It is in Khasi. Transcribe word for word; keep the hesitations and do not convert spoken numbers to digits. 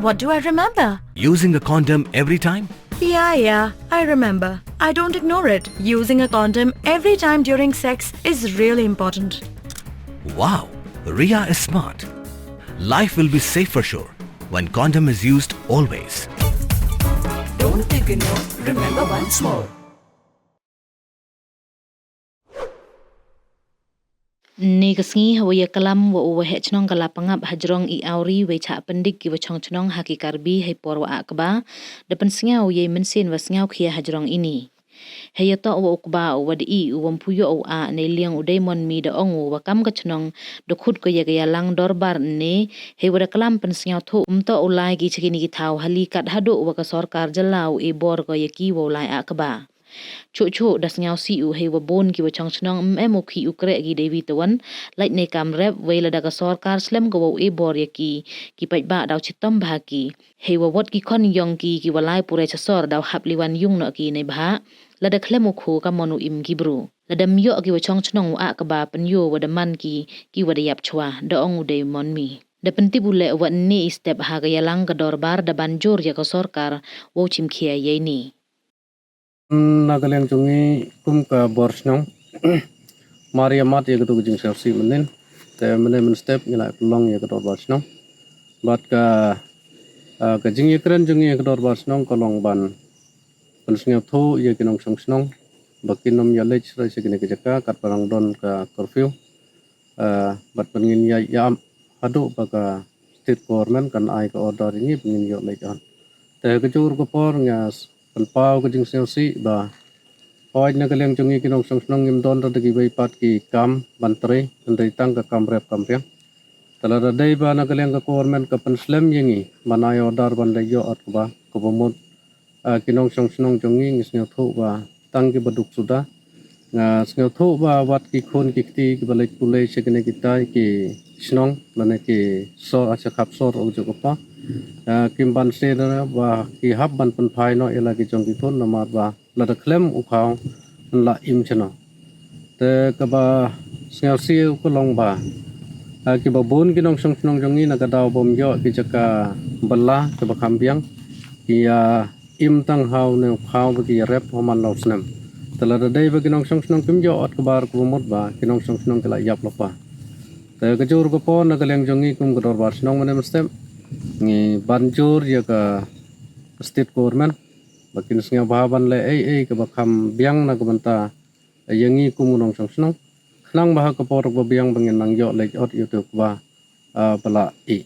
What do I remember? Using a condom every time? Yeah, yeah, I remember. I don't ignore it. Using a condom every time during sex is really important. Wow, Ria is smart. Life will be safe for sure when condom is used always. Don't ignore, remember once more. Ni ka sngi ha wa ya kalam wa u wa heh chnong ka la pangap ha jrong i awri wei chah pendik ki wa chong chnong ha ki Karbi hei por wa ah kba da pensngaw yei mensin wa sngaw khia ha jrong ini. Hei ya toh wa u kba u wa dei u wa mpuyo u ah nei liang u dei mon mi da ong u wa kam ka chnong da khut ko ya ka ya lang dorbar ne hei wa da kalam pensngaw thu um toh u lai ki chakini ki thaw hali kat hadu wa ka sorkar jylla u e bor ko ya ki wa u lai ah kba. Chuh chuh da sngaw si u hei wa bun ki wa chong chnong em em u khi u kreh ki dei wi tawan lait ne kam rep wei lada ka sorkar slem ka wa u e bor ya ki ki pait ba daw chitom bha ki hei wa wat ki khon yong ki ki wa lai pure chasor daw hap liwan yung no ki nei bha. Lada khlem u khu ka mon u im ki bru lada myo ki wa chong chnong u ah kba penyo wa da man ki ki wa da yap chwa da ong u dei mon mi. Da pentip u le wa ni i step ha ka yalang ka dorbar da ban jur ya ka sorkar wa u chim khia yei ni. Na ka liang jong ngi kum ka bor shnong. Mar ïa mat ïa ka tu ka jingsngewsih mynnin. Te mynne mynstep ngi la pynlong ïa ka dorbar shnong. Bad ka, ah, ka jingïakren jong ngi ïa ka dorbar shnong ka long ban pynsngewthuh ïa ki nongshong shnong ba kin ym ïa leit sha kine ki jaka katba dang don ka curfew. Ah, bad ban ngin ïa ïam haduh ba ka state government kan ai ka order ïa ngi ba ngin ïoh leit on. Te ka jur ka por nga pynpaw ka jingsngewsih ba hoi na ka liang jong ngi ki nongshong shnong ngim don da kiwei pat ki kam ban trei, hynrei tang ka kam rep kam riang. Te lada dei ba na ka liang ka government ka pynslem ïa ngi ban ai order ban leit ïoh ot kaba kaba mut, ah, ki nongshong shnong jong ngi ngi sngewthuh ba tang kiba duk suda. Nga sngewthuh ba wat ki khun ki kti kiba leit pule sha kine kita ki shnong lane ki sor, ah, sha khap sor u juk apa. Ah, kim ban se na ba ki hap ban pynphai noh ïa la ki jong ki khun namar ba lada khlem u khaw la im chano. Te kaba sngewsih u ka long ba, ah, kiba bun ki nongshong shnong jong ngi na ka daw bym ïoh ki jaka bylla kaba kham biang ki ïa im tang haw ne u khaw ba ki ïa rep ha man la u snem. Te lada dei ba ki nongshong shnong kim ïoh ot kaba kaba mut ba ki nongshong shnong ki la ïap lypa. Te ka jur ka por na ka liang jong ngi kum ka dorbar shnong mynne mynstep ngi ban jur ïa ka state government ba kin sngewbha ban leh ei ei kaba kham biang na ka bynta ïa ngi kum u nongshong shnong. Khnang ba ha ka por ba biang ba ngin nang ïoh leit ot ïa u te u kba, ah, ba la ih.